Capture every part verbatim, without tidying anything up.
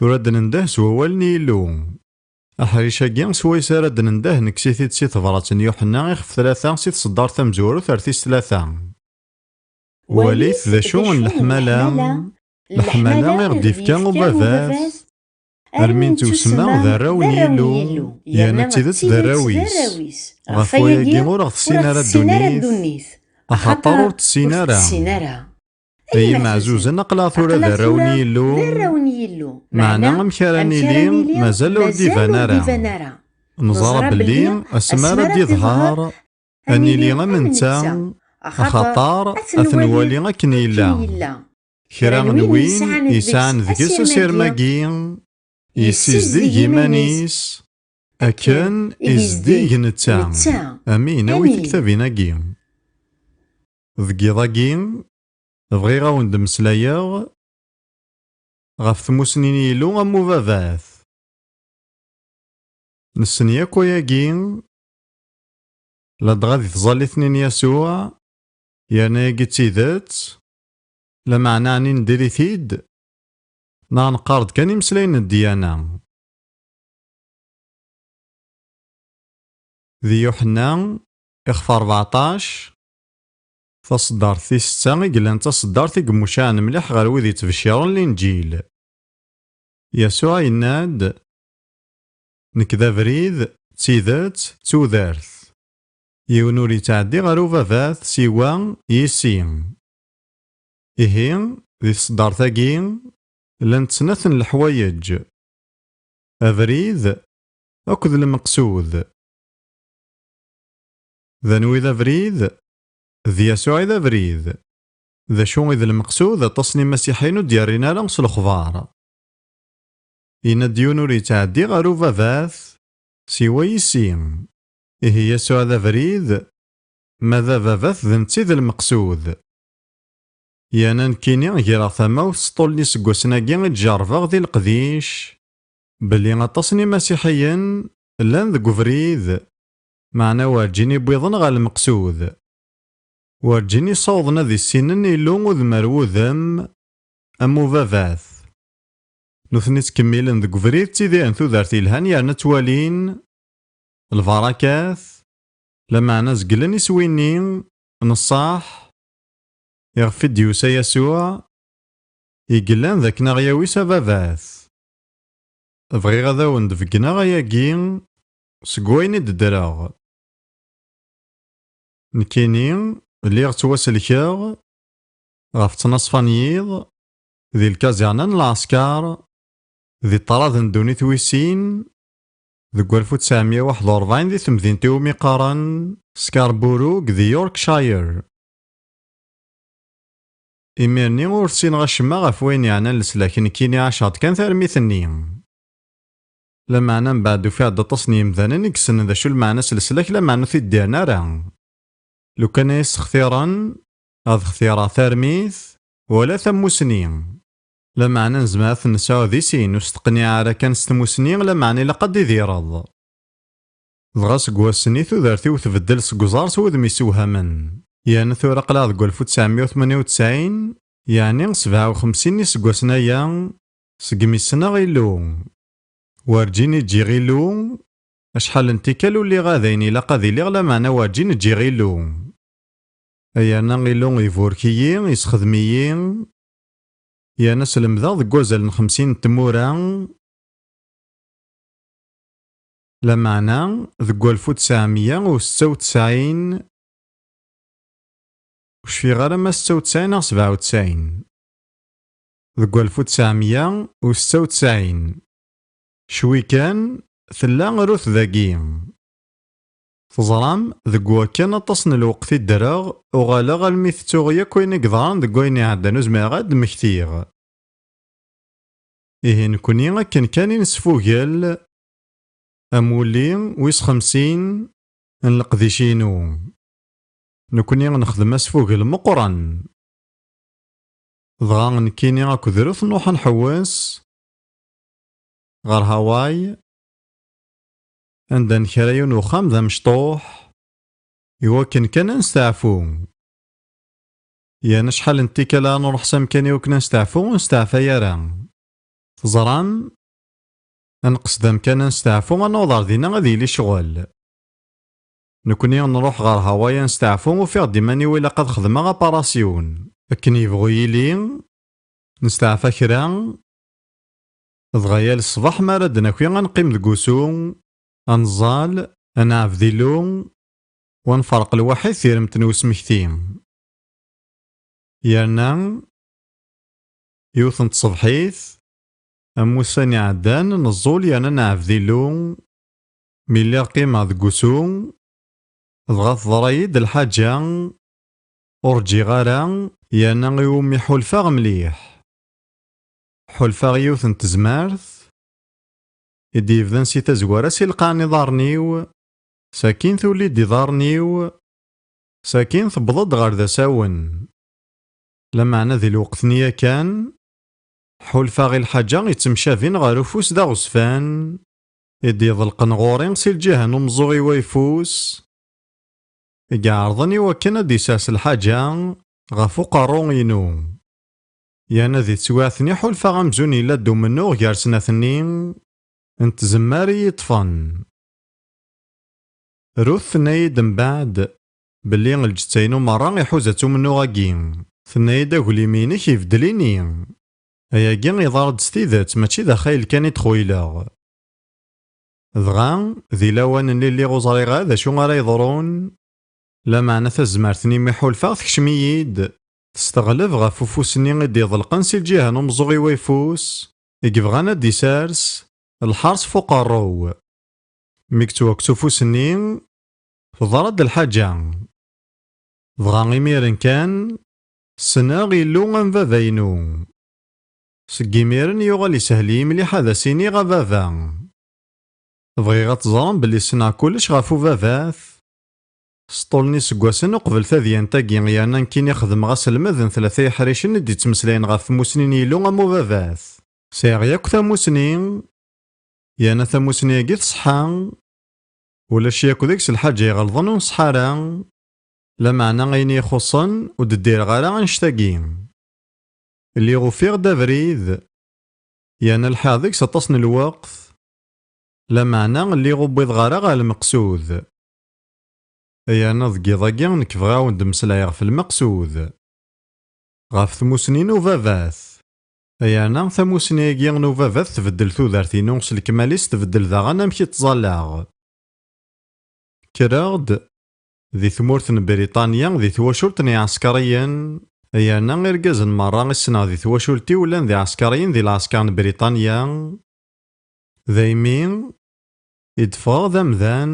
Tura ad d-nendeh s wawal n Yillu. Aḥric-agi swayes ara d-nendeh, nekkes-it-id si tebrat n Yuḥenna ixef tlata, si tseddart tamezwarut ar tis tlata. Walit d acu n leḥmala, leḥmala i ɣ-d-ifka ubabat, armi nettusemma d arraw n Yillu, yerna d tidet d arraw-is. Ɣef wayagi ur ɣ-tessin ara ddunit, axaṭer ur tessin ara. Ay imeɛzuzen, aql-aɣ tura d arraw n Yillu, meɛna amek ara nili? Mazal ur d-iban ara. Neẓra belli asmi ara d-iḍher, ad nili am netta, axaṭer ad t-nwali akken yella. Kra n win yesɛan deg-s asirem-agi, yessizdig iman-is akken i zeddig netta. Amin, awit tektabin-agi. Deg yiḍ-agi, bɣiɣ ad wen-d-mmeslayeɣ ɣef tmusni n Yillu am ubabat. Nessen yakk ayagi, ladɣa di tẓallit-nni n Yasuɛ, yerna-yagi d tidet, lameɛna ɛni nediri-t-id, neɣ neqqar-d kan imeslayen n ddyana? Di Yuḥenna, ixef rbeɛṭac, taṣeddart tis setta i yellan d taṣeddart i yemmucaɛen mliḥ ɣer wid yettbecciren Linǧil. Yasuɛ yenna-d: "Nekk d abrid, d tidet, d tudert. Yiwen ur yettɛeddi ɣer ubabat siwa yis-i." Ihi, di tṣeddart-agi, llant snat n leḥwayeǧ: abrid akked lmeqsud. D anwi i d abrid? D Yasuɛ i d abrid. D acu i d lmeqsud? Aṭas n imasiḥiyen ur d-yerrin ara s lexbar. Yenna-d yiwen ur yettɛeddi ɣer ubabat siwa yis-i. Ihi Yasuɛ d abrid, ma d ababat d netta i d lmeqsud. Yerna nekkini greɣ tamawt s ṭṭul n yiseggasen-agi i d-jerrbeɣ di leqdic, belli aṭas n imasiḥiyen llan deg ubrid, meɛna werǧin i wwiḍen ɣer lmeqsud. Werǧin i ssawḍen ad issinen Illu udem ar wudem am ubabat. Nutni ttkemmilen deg ubrid, ttidiren tudert yelhan yerna ttwalin lbarakat, lameɛna zeglen iswi-nni n ṣṣeḥ iɣef i d-yusa Yasuɛ, i yellan d akken a ɣ-yawi s ababat. Bɣiɣ ad awen-d-beggneɣ ayagi seg wayen i d-ddreɣ. Nekkini, lliɣ ttwaselkeɣ ɣef ttnaṣfa n yiḍ di lkazirna n lɛesker di ṭṭrad n ddunit wis sin, deg walef u tesɛemya u waḥed u rebɛin di temdint iwumi qqaren Scarborough di Yorkshire. Imir-nni ur ssineɣ acemma ɣef wayen yeɛnan leslak, nekkini ɛaceɣ-d kan tarmit-nni. Lameɛna mbeɛd ufiɣ-d aṭas n yemdanen i yessnen d acu lmeɛna-s leslak, lameɛna ur t-id-ddiren ara. Lukan ay as-xtiren, ad xtireɣ tarmit wala tamusni. Lameɛna nezmer ad ten-nesɛu di sin, ur steqniɛ ara kan s tmusni, lameɛna ilaq ad d-idireḍ. Dɣa seg wass-nni tudert-iw tbeddel seg uẓar s wudem isewhamen. Yerna tura aql-aɣ deg walef u tesɛemya u tmanya u tesɛin, yeɛni sebɛa u xemsin n iseggasen aya, segmi ssneɣ Illu. Werǧin i ǧǧiɣ Illu, acḥal n tikkal ur lliɣ ara d ayen ilaq ad iliɣ, lameɛna werǧin ǧǧiɣ Illu. Yerna Illu iburek-iyi, yessexdem-iyi, yerna slemdeɣ deg wazal n xemsin n tmura, lameɛna deg walef u tesɛemya u setta u tesɛin, ur cfiɣ ara ma setta u tesɛin neɣ sebɛa u tesɛin. Deg walef u tesɛemya u setta u tesɛin, cwi kan, tella Rut dagi. Teẓram, deg wakken aṭas n lweqt i ddreɣ, uɣaleɣ almi tettuɣ yakk ayen i yeḍran deg wayen iɛeddan, ur zmireɣ ad d-mmektiɣ. Ihi nekni akken kan i nesfugel amulli wis xemsin n leqdic-inu. Nekni nexdem asfugel meqqren. Dɣa nekkini akked Rut nruḥ ad nḥewwes ɣer Hawaii, anda nekra yiwen uxxam d amecṭuḥ, iwakken kan ad nesteɛfu. Yerna acḥal n tikkal ara nruḥ s amkan iwakken ad nesteɛfu, ur nesteɛfay ara. Teẓram, ad neqqes d amkan ad nesteɛfu, ad naweḍ ar dinna ad yili ccɣel. Nekni nruḥ ɣer Hawaii ad nesteɛfu, ufiɣ-d iman-iw ilaq ad xedmeɣ aparasyun. Akken yebɣu yili, nesteɛfa kra, dɣa yal ṣṣbeḥ mi ara d-naki ad neqqim deg usu, ad nẓal, ad neɛbed Illu, u ad nferq lwaḥid tiremt n usmekti. Yerna, yiwet n tṣebḥit, am wussan iɛeddan, neẓẓul yerna neɛbed Illu. Mi lliɣ qqimeɣ deg usu, dɣa teḍra-yi-d lḥaǧa ur ǧǧiɣ ara, yerna iwumi ḥulfaɣ mliḥ. Ḥulfaɣ yiwet n tezmert i d-yebdan si tazwara si lqaɛ n iḍarren-iw, sakin tulli-d iḍarren-iw, sakin tewweḍ-d ɣer d asawen. Lameɛna di lweqt-nni yakan, ḥulfaɣ i lḥaǧa yettemcabin ɣer ufus d aɣezfan, i d-yeḍelqen ɣur-i si lǧiha n umeẓẓuɣ-iw ayeffus, i iɛerḍen i wakken ad d-isers lḥaǧa ɣef uqerru-inu. Yerna di teswiɛt-nni ḥulfaɣ amzun yella-d umennuɣ gar snat-nni n tzemmar i yi-ṭṭfen. Ruth tenna-yi-d mbeɛd belli lǧetta-inu merra iḥuza-tt umennuɣ-agi. Tenna-yi-d aglim-inek ibeddel ini. Ayagi iḍerr-d s tidet, mačči d axayel kan i d-xuyleɣ. Dɣa, di lawan-nni lliɣ ur ẓriɣ ara d acu ara yeḍrun, lameɛna tazmert-nni mi ḥulfaɣ tekcem-iyi-d, testeɣleb ɣef ufus-nni i d-iḍelqen si lǧiha n umeẓẓuɣ-iw ayeffus, i yebɣan ad d-isers lḥers f uqerru-w. Mi yettwakkes ufus-nni, teḍra-d lḥaǧa. Dɣa imiren kan, ssneɣ Illu am baba-inu. Seg imiren yuɣal ishel-iyi mliḥ ad as-iniɣ a baba. Bɣiɣ ad teẓrem belli ssneɣ kullec ɣef ubabat. S ṭṭul n yiseggasen uqbel tadyant-agi yerna nekkini xedmeɣ aselmed n tlata yeḥricen i d-yettmeslayen ɣef tmusni n Yillu am ubabat. Sɛiɣ yakk tamusni, yerna tamusni-agi tṣeḥḥa, ulac yakk deg-s lḥaǧa iɣelḍen ur nṣeḥḥa ara, lameɛna ayen i ixuṣṣen ur d-ddireɣ ara annect-agi. Lliɣ ufiɣ-d abrid, yerna lḥiɣ deg-s aṭas n lweqt, lameɛna lliɣ ur wwiḍeɣ ara ɣer lmeqsud. Yerna deg yiḍ-agi nekk bɣiɣ ad wen-d-mmeslayeɣ ɣef lmeqsud, ɣef tmusni n ubabat. Yerna tamusni-agi n ubabat tbeddel tudert-inu s lekmal-is, tbeddel daɣen amek i ttẓallaɣ. Kkreɣ-d di tmurt n Briṭanya, di twacult n iɛeskriyen, yerna irgazen merra i ssneɣ di twacult-iw llan d iɛeskriyen di lɛesker n Briṭanya. Daymi i d-ffɣeɣ d amdan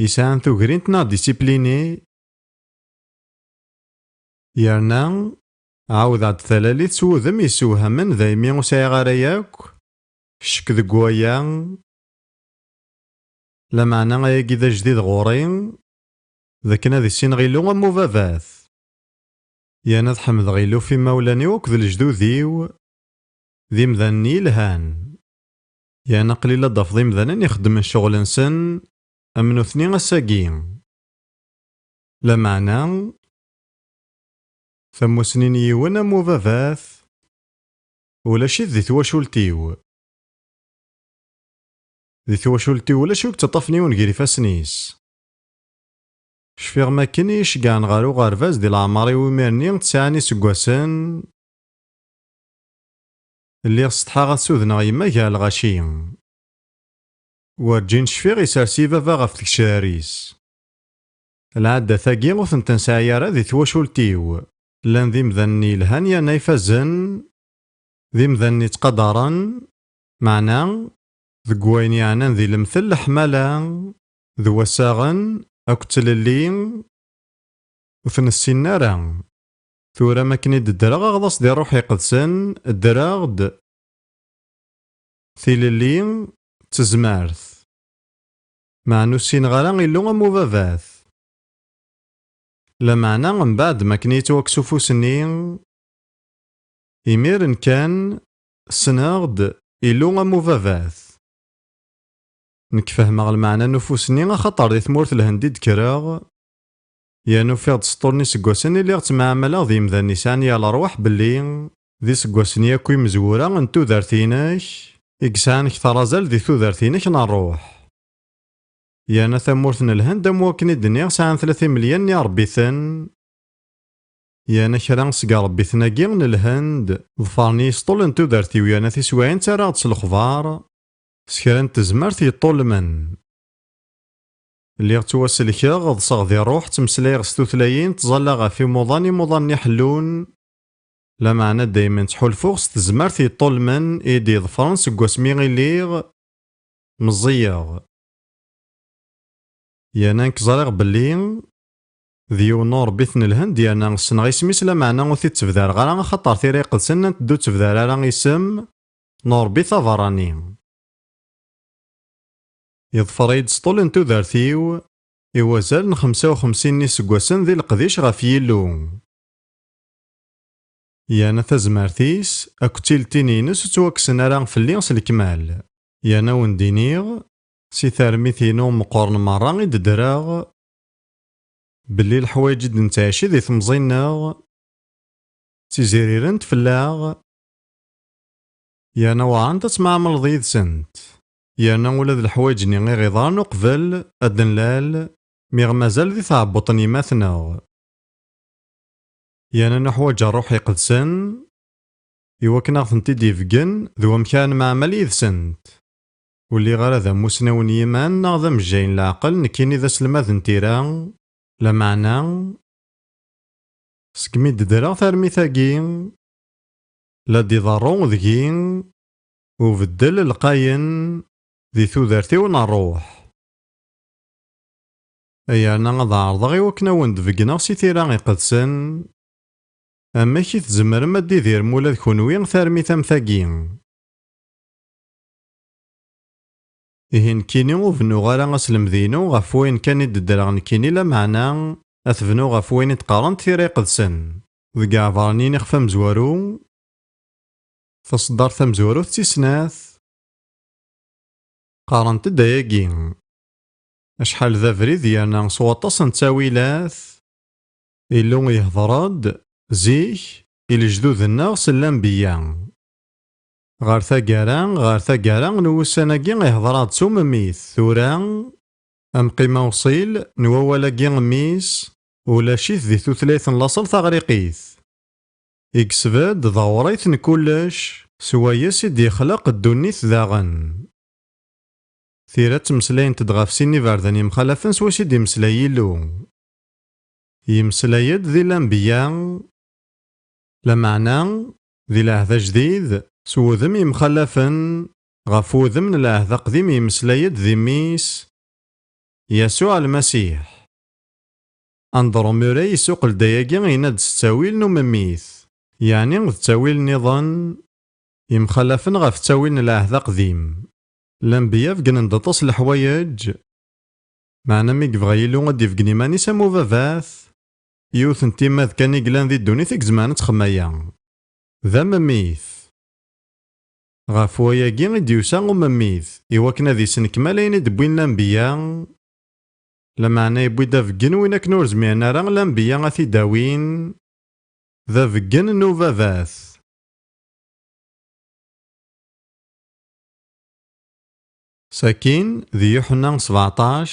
yesɛan tugrint neɣ discipliné, yerna ɛawdeɣ-d talalit s wudem yessewhamen, daymi ur sɛiɣ ara yakk ccek deg waya. Lameɛna ayagi d ajdid ɣur-i, d akken ad issineɣ Illu am ubabat. Yerna ad ḥemdeɣ Illu ɣef imawlan-iw akked lejdud-iw, d imdanen yelhan. Yerna aql-i la d-afeḍ imdanen ixeddmen ccɣel-nsen am nutni ass-agi. Lameɛna, tamusni n yiwen am ubabat, ulac-it di twacult-iw. Di twacult-iw ulac wi yettaṭṭafen yiwen gar ifassen-is. Cfiɣ makken i yi-ceggɛen ɣer uɣerbaz di leɛmer-iw imir-nni tesɛa n iseggasen. Lliɣ setḥaɣ ad sudneɣ yemma gar lɣaci. Werǧin cfiɣ isers-iyi baba ɣef tgecrar-is. Lɛaddat-agi ur tent-nesɛi ara di twacult-iw. Llan d imdanen yelhan yerna ifazen, d imdanen yettqadaren, meɛna deg wayen yeɛnan di lemtel, leḥmala d wassaɣen akked tlelli, ur ten-ssinen ara. Tura, mi akken i d-ddreɣ aɣḍas di Ṛṛuḥ Iqedsen, ddreɣ-d tilelli d tezmert, meɛna ur ssineɣ ara Illu am ubabat. Lameɛna, mbeɛd mi akken yettwakkes ufus-nni, imiren kan ssneɣ-d Illu am ubabat. Nekk fehmeɣ lmeɛna n ufus-nni axaṭer di tmurt n Lhend i d-kkreɣ, yerna ufiɣ-d s ṭṭul n iseggasen i lliɣ ttemɛamaleɣ d yimdanen yesɛan yal ṛṛwaḥ belli d iseggasen yakk imezwura n tudert-inek i yesɛan kter azal di tudert-inek n ṛṛuḥ. Yerna tamurt n Lhend, am wakken i d-nniɣ, sɛan tlata imelyan n yiṛebbiten. Yerna kra seg iṛebbiten-agi n Lhend ḍefren-iyi s ṭṭul n tudert-iw, yerna tiswiɛin ttarraɣ-d s lexbar s kra n tezmert yeṭṭulmen. Lliɣ ttwaselkeɣ, ḍseɣ di ṛṛuḥ, ttmeslayeɣ s tutlayin, ttẓallaɣ ɣef imuḍan, imuḍan-nni ḥellun. Lameɛna daymen ttḥulfuɣ s tezmert yeṭṭulmen i yi-d-iḍefren seg wasmi i lliɣ meẓẓiyeɣ. Yerna nekk ẓriɣ belli d yiwen n uṛebbit n Lhend, yerna ssneɣ isem-is, lameɛna ur t-id-ttebdareɣ ara, axaṭer Tira Iqedsen nnant-d ur ttebdar ara isem n uṛebbit abeṛṛani. Yeḍfer-iyi-d s ṭṭul n tudert-iw i wazal n xemsa u xemsin n yiseggasen di leqdic ɣef Yillu. Yerna tazmert-is akked tiltin-ines ur ttwakksen ara fell-i s lekmal. Yerna wen-d-iniɣ, si tarmit-inu meqqren merra i d-ddreɣ, belli leḥwayeǧ i d-nettɛici di temẓi-nneɣ, ttizirirent fell-aɣ, yerna weɛrent ad temɛamleḍ yid-sent. Yerna ula d leḥwayeǧ-nni i ɣ-iḍran uqbel ad d-nlal, mi ɣ-mazal di tɛebbuṭ n yemma-tneɣ. Yerna nuḥwaǧ ṛṛuḥ iqedsen, i wakken ad ɣ-tent-id-ibeggen d wamek ara nemɛamal yid-sent. Ur lliɣ ara d amusnaw n yiman neɣ d amejjay n leɛqel, nekkini d aselmad n tira, lameɛna segmi d-ddreɣ tarmit-agi, la d-iḍerru deg-i ubeddel lqayen di tudert-iw n ṛṛuḥ. Yerna ad ɛerḍeɣ i wakken ad wen-d-beggneɣ si Tira Iqedsen amek i tzemrem ad d-tidirem ula d kunwi tarmit am tagi. Ihi nekkini ur bennuɣ ara aselmed-inu ɣef wayen kan i d-ddreɣ nekkini, lameɛna ad t-bnuɣ ɣef wayen i d-qqarent Tira Iqedsen deg Iɛebṛaniyen ixef amezwaru, taṣeddart tamezwarut tis snat. Qqarent-d ayagi: Acḥal d abrid, yerna s waṭas n ttawilat, Illu ihder-d zik i lejdud-nneɣ s lanbeyya. Ɣer taggara, ɣer taggara n wussan-agi ihder-aɣ-d s umemmit. Tura, amqim awṣil n wawal-agi mmi-s, ulac-it di tutlayt n laṣel taɣriqit. I yesbedd d awṛit n kullec, s wayes i d-yexleq ddunit daɣen. Tira ttmeslayent-d ɣef sin iberdan yemxalafen s wacu i d-imeslay Yillu. Yemslay-d di lanbeyya, lameɛna di lɛehd ajdid s wudem yemxalafen, ɣef wudem n lɛehd aqdim yemslay-d di mmi-s, Yasuɛ Lmasiḥ. Andrew Murray yessuqel-d ayagi, yenna-d s ttawil n umemmit, yeɛni d ttawil nniḍen yemxalafen ɣef ttawil n lɛehd aqdim. Lanbeyya beggnen-d aṭas n leḥwayeǧ, meɛna mi yebɣa Yillu ad d-ibeggen iman-is am ubabat, yiwet n timmad kan i yellan di ddunit i izemren ad texdem aya. D amemmit. Ɣef wayagi i d-yusa umemmit, i wakken ad isnekmal ayen i d-wwin lanbeyya, lameɛna yewwi-d abeggen win akken ur zmiren ara lanbeyya ad t-id-awin, d abeggen n ubabat. Sakin, di Yuḥenna sbeɛṭac,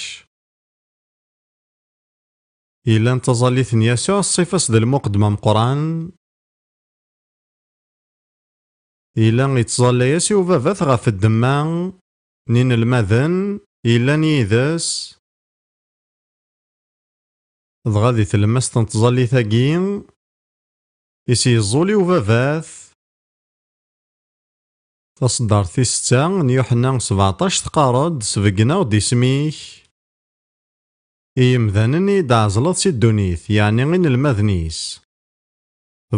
yellan d taẓallit n Yasuɛ, ṣṣif-as d lmuqeddem ameqqran. Yella yettẓallay-as i ubabat ɣef ddemma n inelmaden yellan yid-s. Dɣa di tlemmast n tẓallit-agi, i s-yeẓẓul i ubabat. Taṣeddart tis setta n Yuḥenna sbeɛṭac teqqar-d: Sbeggen-aɣ-d isem-ik i yemdanen i yi-d-tɛeẓleḍ si ddunit, yeɛni inelmaden-is.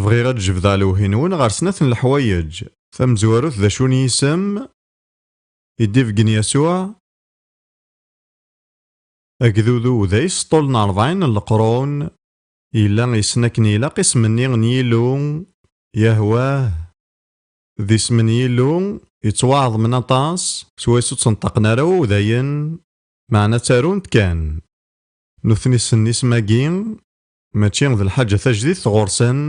Bɣiɣ ad jebdeɣ lewhi-nwen ɣer snat n leḥwayeǧ. Tamezwarut, d acu n yisem i d-ibeggen Yasuɛ? Agdud uday s ṭṭul n rebɛin n leqrun, yella yessen akken ilaq isem-nni n Yillu, Yahweh. D isem n Yillu yettwaɛeḍmen aṭas, swayes ur tt-neṭṭaqen ara wudayen, meɛna ttarun-t kan. Nutni ssnen isem-agi, mačči d lḥaǧa tajdidt ɣur-sen,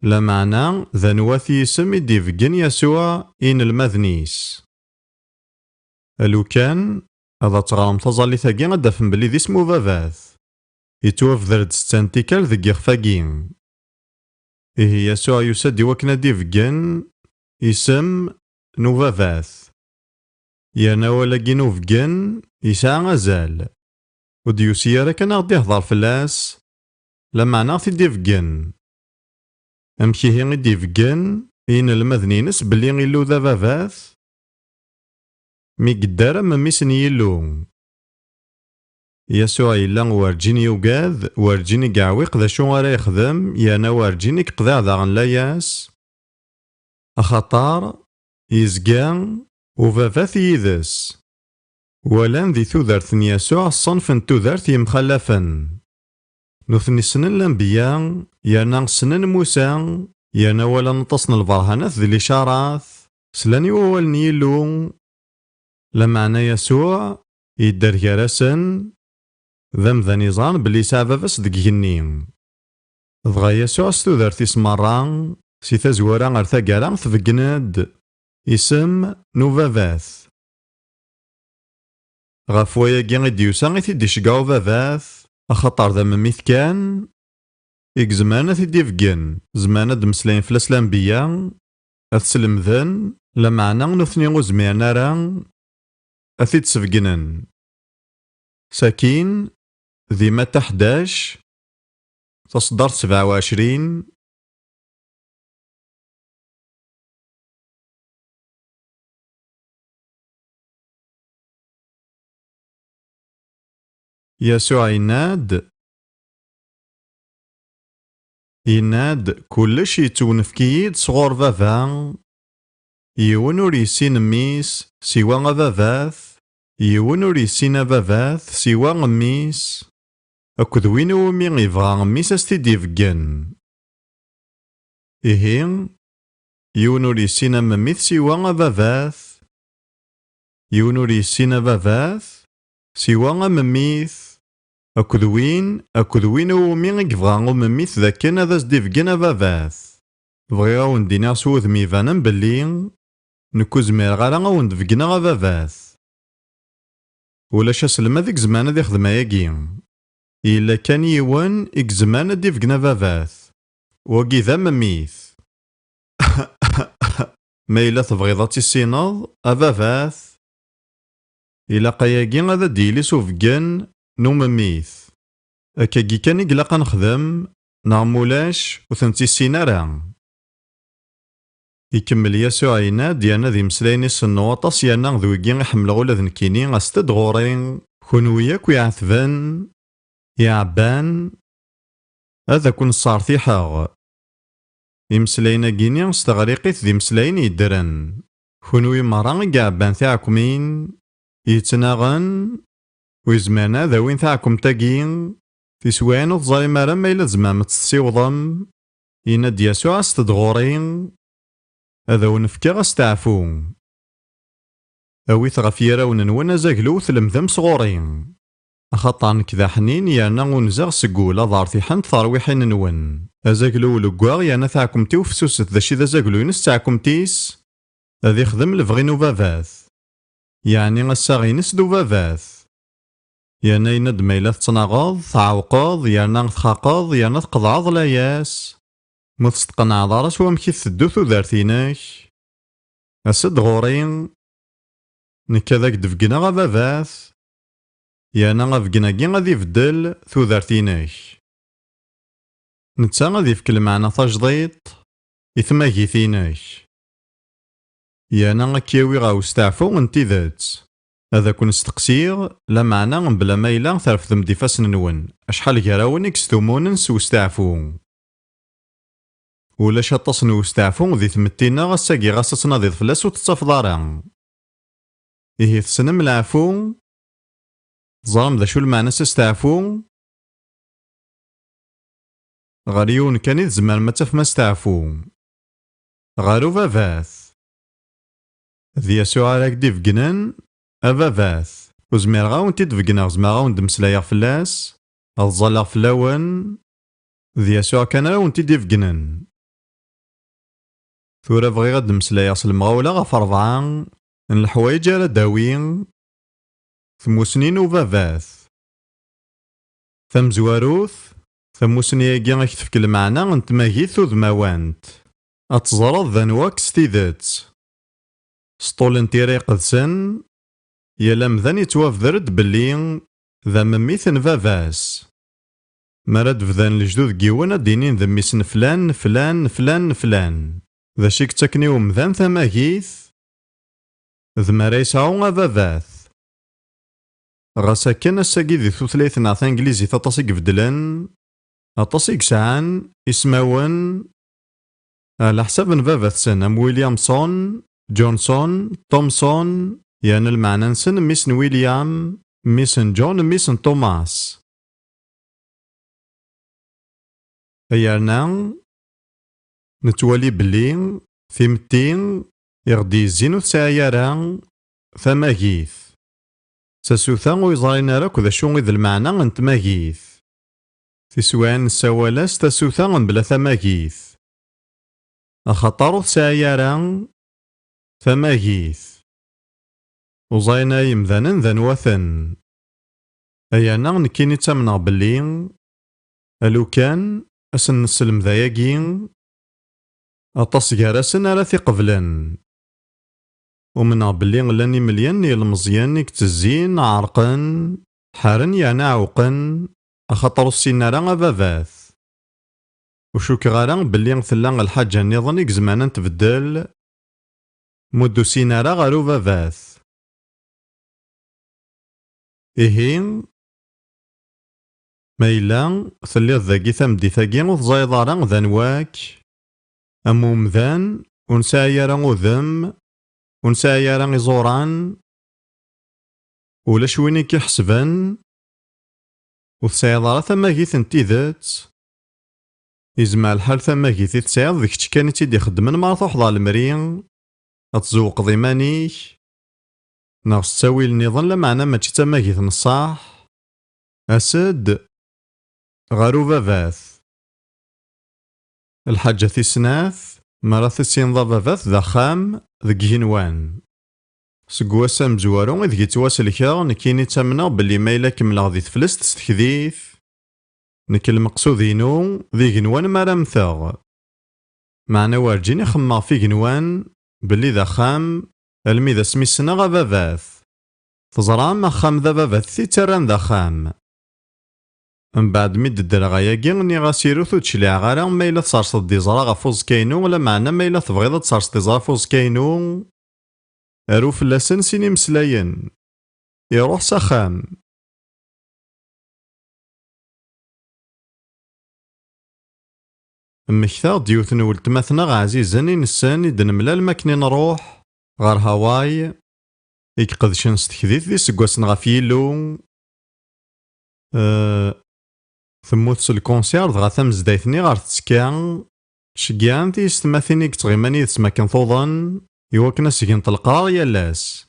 Lameɛna, d anwa-t yisem i d-ibeggen Yasuɛ i yinelmaden-is? Lukan, ad teɣrem taẓallit-agi, ad d-tafem belli d isem ubabat. Yettwabder-d setta n tikkal deg yixef-agi. Ihi Yasuɛ yusa-d i wakken ad d-ibeggen isem n ubabat. Yerna awal-agi n ubeggen yesɛa azal. Ur d-yusi ara kan ad ɣ-d-ihḍer fell-as, lameɛna ad ɣ-t-id-ibeggen. Amek ihi i d-ibeggen i yinelmaden-ines belli Illu d ababat? Mi yedder am mmi-s n Yillu. Yasuɛ yella werǧin yugad, werǧin i yeɛwiq d acu ara yexdem, yerna werǧin i yeqḍiɛ daɣen layas, axaṭer yezga ubabat yid-s. Walan di tudert n Yasuɛ ṣṣenf n tudert yemxalafen. Nutni ssnen lanbeyya, yerna ssnen Musa, yerna walan aṭas n lberhanat d licarat, slan i wawal n Yillu. Lameɛna Yasuɛ yedder gar-asen, d amdan iẓran belli yesɛa baba-s deg igenni. Dɣa Yasuɛ s tudert-is merra, si tazwara ar taggara, tbeggen-d isem n ubabat. Ɣef wayagi i d-yusa i t-id-iceggeɛ ubabat, axaṭer d amemmit kan i izemren ad t-id-ibeggen. Zemren ad d-mmeslayen fell-as lanbeyya, ad t-slemden, lameɛna nutni ur zmiren ara ad t-id-sbeggnen. Sakin, di Matta ḥdac, taṣeddart sebɛa u ɛecrin, Yasuɛ yenna-d, yenna-d, kullec yettwenefk-iyi-d sɣur Baba. Yiwen ur yessin mmi-s siwa ababat, yiwen ur yessin ababat siwa mmi-s, akked win umi yebɣa mmi-s ad s-t-id-ibeggen. Ihi, yiwen ur yessin am mmi-t siwa ababat, yiwen ur yessin ababat siwa amemmit, akked win, akked win umi i yebɣa umemmit d akken ad as-d-ibeggen ababat. Bɣiɣ ad wen-d-iniɣ s wudem ibanen belli nekk ur zmireɣ ara ad wen-d-beggneɣ ababat. Ulac aselmad i izemren ad ixdem ayagi. Yella kan yiwen i izemren ad d-ibeggen ababat. Wagi d amemmit. Ma yella tebɣiḍ ad tissineḍ, a babat, ilaq ayagi ad d-yili s ubeggen n umemmit. Akkagi kan i ilaq ad nexdem, neɣ mulac ur ten-tissin ara. Ikemmel Yasuɛ yenna-d, yerna d imeslayen i sennu aṭas, yerna d wigi i ḥemmleɣ ula d nekkini, aset-d ɣur-i, kunwi akk iɛetben, iɛebban, ad ken-sseṛtiḥeɣ. Imeslayen-agi-ni s teɣriqit d imeslayen yeddren. Kunwi merra i iɛebban tiɛekmin, yettnaɣen, ur izmiren ad awin taɛkemt-agi, tiswiɛin ur teẓrim ara ma yella tzemrem ad tt-tessiwḍem, yenna-d Yasuɛ, aset-d ɣur-i, ad awen-fkeɣ asteɛfu. Awit ɣef yirawen-nwen azaglu tlemdem sɣur-i. Axaṭer nekk d aḥnin yerna unzeɣ seg wul, ad ṛtiḥent terwiḥin-nwen. Azaglu uleggaɣ yerna taɛkemt-iw fessuset, d acu i d azaglu-ines d taɛkemt-is? Ad ixdem lebɣi n ubabat. Yeɛni assaɣ-ines d ubabat. Yerna yenna-d ma yella tettnaɣeḍ, tɛewqeḍ, yerna txaqeḍ, yerna tqeḍɛeḍ layas, ma ur testeqnaɛeḍ ara s wamek i teddu tudert-inek, as-d ɣur-i, nekk ad ak-d-beggneɣ ababat, yerna abeggen-agi ad ibeddel tudert-inek. Netta ad ifk lmeɛna tajdiṭ i tmagit-inek. Yerna ad k-yawi ɣer usteɛfu n tidet. Ad ken-steqsiɣ, lameɛna mebla ma yella terfdem-d ifassen-nwen, acḥal gar-awen i yestumunen s usteɛfu? Ulac aṭas n usteɛfu di tmetti-nneɣ, ass-agi ɣas ad tnadiḍ fell-as ur t-tettafeḍ ara. Ihi tessnem leɛfu? Teẓram d acu lmeɛna-s asteɛfu? Ɣer yiwen kan i tzemrem ad tafem asteɛfu. Ɣer ubabat. D Yasuɛ ara k-d-ibeggnen, a babat. Ur zmireɣ ad wen-t-id-beggneɣ, zemreɣ ad wen-d-mmeslayeɣ fell-as, ad ẓẓalleɣ fell-awen. D Yasuɛ kan ara wen-t-id-ibeggnen. Tura bɣiɣ ad d-mmeslayeɣ s lemɣawla ɣef rebɛa n leḥwayeǧ ara d-tawi tmusni n ubabat. Tamezwarut, tamusni-agi ad k-tefk lmeɛna n tmagit tudmawant. Ad teẓreḍ d anwa-k s tidet. S ṭṭul n Tira Iqedsen, yal amdan yettwabder-d belli d amemmit n baba-s. Mi ara d-bdan lejdud n yiwen, ad d-inin d mmi-s n flan, n flan, n flan, n flan. D acu i yettaken i umdan tamagit? D mi ara yesɛu ababat. Ɣas akken, ass-agi di tutlayt-nneɣ tanglizit aṭas i ibeddlen, aṭas i yesɛan ismawen ɛla ḥsab n baba-tsen, am Williamson, Johnson, Thomson, yerna lmeɛna-nsen mmi-s n William, mmi-s n John, mmi-s n Thomas. Yerna nettwali belli timetti i ɣ-d-yezzin ur tesɛi ara tamagit. D tasuta ur yeẓrin ara akk d acu i d lmeɛna n tmagit. Tiswiɛin nessawal-as tasuta mebla tamagit. Axaṭer ur tesɛi ara tamagit. Uẓayen ay imdanen d anwaten. Ay-aneɣ nekkini ttamneɣ belli, alukan, asen-nesselmed ayagi, aṭas gar-asen ara t-iqeblen. Umneɣ belli llan imelyan n yilmeẓyen i yettezzin, ɛerqen, ḥaren yerna ɛewqen, axaṭer ur ssinen ara ababat. Ur cukkeɣ ara belli tella lḥaǧa nniḍen i izemren ad n-tbeddel, ma ur d-usin ara ɣer ubabat. Ihi, ma yella telliḍ dagi tameddit-agi ur teẓriḍ ara d anwa-k, am umdan, ur nesɛi ara udem, ur nesɛi ara iẓuran, ulac win i k-iḥesben, ur tesɛiḍ ara tamagit n tidet, yezmer lḥal tamagit i tesɛiḍ d kečč kan i tt-id-ixeddmen mi ara truḥeḍ ɣer lemri, ad tzewqeḍ iman-ik, neɣ s ttawil nniḍen, lameɛna mačči d tamagit n ṣṣeḥ, as-d ɣer ubabat. Lḥaǧa tis snat, mi ara tissineḍ ababat d axxam deg igenwan. Seg wass amezwaru ideg i ttwaselkeɣ, nekkini ttamneɣ belli ma yella kemmleɣ di teflest s tekdit, nekk lmeqsud-inu d igenwan mi ara mmteɣ. Meɛna werǧin i xemmeɣ ɣef igenwan, belli d axxam, almi d asmi ssneɣ ababat. Teẓram, axxam d ababat i t-ittarran d axxam. Mbeɛd mi d-ddreɣ ayagi, nniɣ-as i Ruth ur d-cliɛeɣ ara ma yella tserseḍ-d iẓra ɣef uẓekka-inu, lameɛna ma yella tebɣiḍ ad tserseḍ iẓra ɣef uẓekka-inu, aru fell-asen sin imeslayen. Iruḥ s axxam. Mmektaɣ-d yiwet n weltma-tneɣ ɛzizen i nessen i d-nemlal makken i nruḥ ɣer Hawaii, i iqedcen s tekdit d iseggasen ɣef Yillu. Eh, temmut s lkunṣir, dɣa tamezdayt-nni ɣer tettekka, ceggɛent yessetmatin i yettɣiman yid-s makken tuḍen, i wakken ad s-gent leqrar yal ass.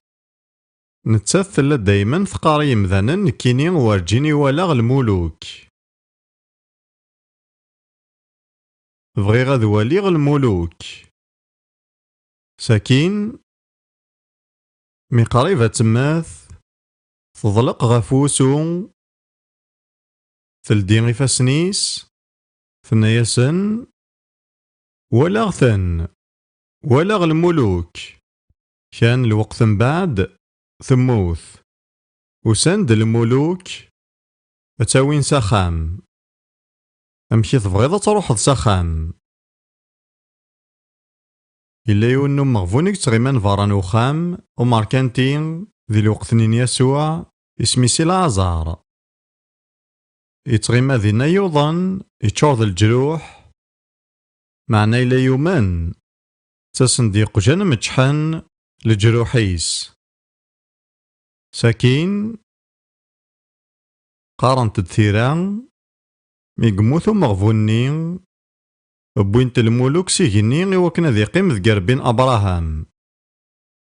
Nettat tella daymen teqqar i yemdanen, nekkini werǧin i walaɣ lmuluk. Bɣiɣ ad waliɣ lmuluk. Sakin, mi qrib ad temmet, teḍleq ɣef wusu, teldi ifassen-is, tenna-yasen: "Walaɣ-ten, walaɣ lmuluk." Kan lweqt mbeɛd, temmut. Usan-d lmuluk, ad tt-awin s axxam. Amek i tebɣiḍ ad truḥeḍ s axxam? Yella yiwen n umeɣbun i yettɣiman berra n uxxam, umerkanti, di lweqt-nni n Yasuɛ, isem-is i Laɛẓar. Yettɣima dinna yuḍen, yeččur d leǧruḥ, meɛna yella yumen, ttasen-d yeqjan meččḥen leǧruḥ-is. Sakin, qqarent-d tira, mi yemmut umeɣbun-nni, wwin-t lmuluk s igenni i wakken ad iqqim deg irebbi n Abṛaham.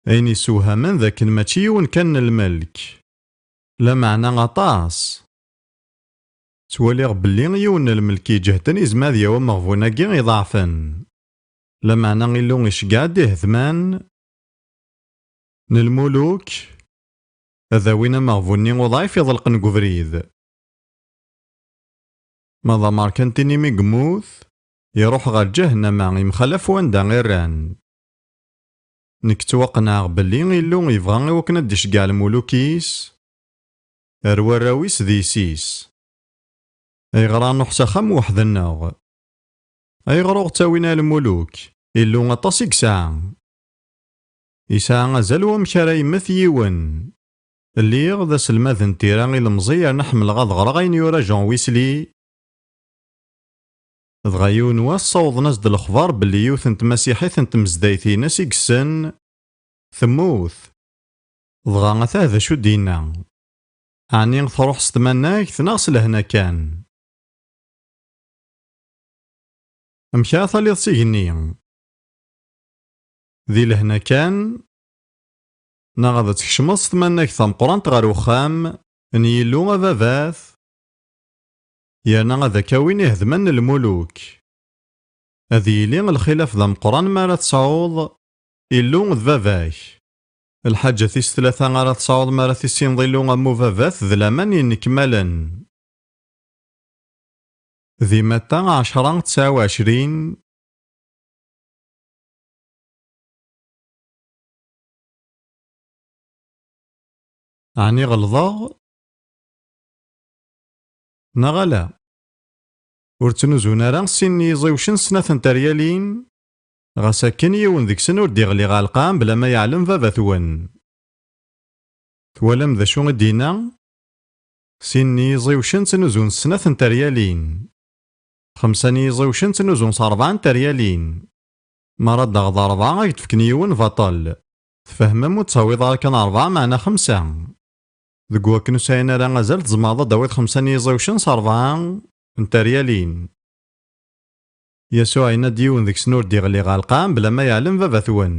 Ayen yessewhamen d akken mačči yiwen kan n lmelk, lameɛna aṭas. Ttwaliɣ belli yiwen n lmelk iǧehden yezmer ad yawi ameɣbun-agi iḍeɛfen. Lameɛna Illu iceggeɛ-d ihetman n lmuluk ad awin ameɣbun-nni uḍɛif iḍelqen deg ubrid. Ma d amerkanti-nni mi yemmut, iruḥ ɣer ǧahennama, imxalaf wanda i rran. Nekk ttwaqenɛeɣ belli Illu yebɣa i wakken ad d-iceggeɛ lmuluk-is ar warraw-is d yessi-s. Ayɣer ad nruḥ s axxam weḥd-nneɣ? Ayɣer ur ɣ-ttawin ara lmuluk? Illu aṭas i yesɛa. Yesɛa azal wamek ara yemmet yiwen. Lliɣ d aselmad n tira ilemẓi yerna ḥemmleɣ ad ɣreɣ ayen yura Jean Wesley. Dɣa yiwen wass ssawḍen-as-d lexbar belli yiwet n tmasiḥit n tmezdayt-ines i yessen temmut. Dɣa atah d acu d-yenna. Ɛni truḥ s tmanagt neɣ s lehna kan? Amek ara taliḍ s igenni? Di lehna kan, neɣ ad tkecmeḍ s tmanagt tameqqrant ɣer uxxam n Yillu a baba-t, yerna ad ak-awin iheddmen n lmuluk. Ad yili lxilaf d ameqqran mi ara tesɛuḍ Illu d baba-k. Lḥaǧa tis tlata ara tesɛuḍ mi ara tissineḍ Illu am ubabat d laman yenekmalen. Di Matta ɛecra tesɛa u ɛecrin. Ɛni ɣelḍeɣ? Neɣ ala? Ur ttnuzun ara sin n yiẓiwcen s snat n teryalin, ɣas akken yiwen deg-sen ur d-iɣli ɣer lqaɛa mebla ma yeɛlem baba-twen. Twalam d acu i d-yenna? Sin n yiẓiwcen ttnuzun s snat n teryalin. Xemsa n yiẓiwcen ttnuzun s rebɛa n teryalin. Mi ara d-taɣeḍ rebɛa, ad k-d-fken yiwen baṭel. Tfehmem, ur d-tawiḍ ara kan rebɛa, meɛna xemsa. Deg wakken ur sɛin ara azal, tzemreḍ ad d-tawiḍ xemsa n yiẓiwcen s rebɛa n teryalin. Yasuɛ yenna-d, yiwen deg-sen ur d-iɣli ɣer lqaɛa mebla ma yeɛlem baba-twen.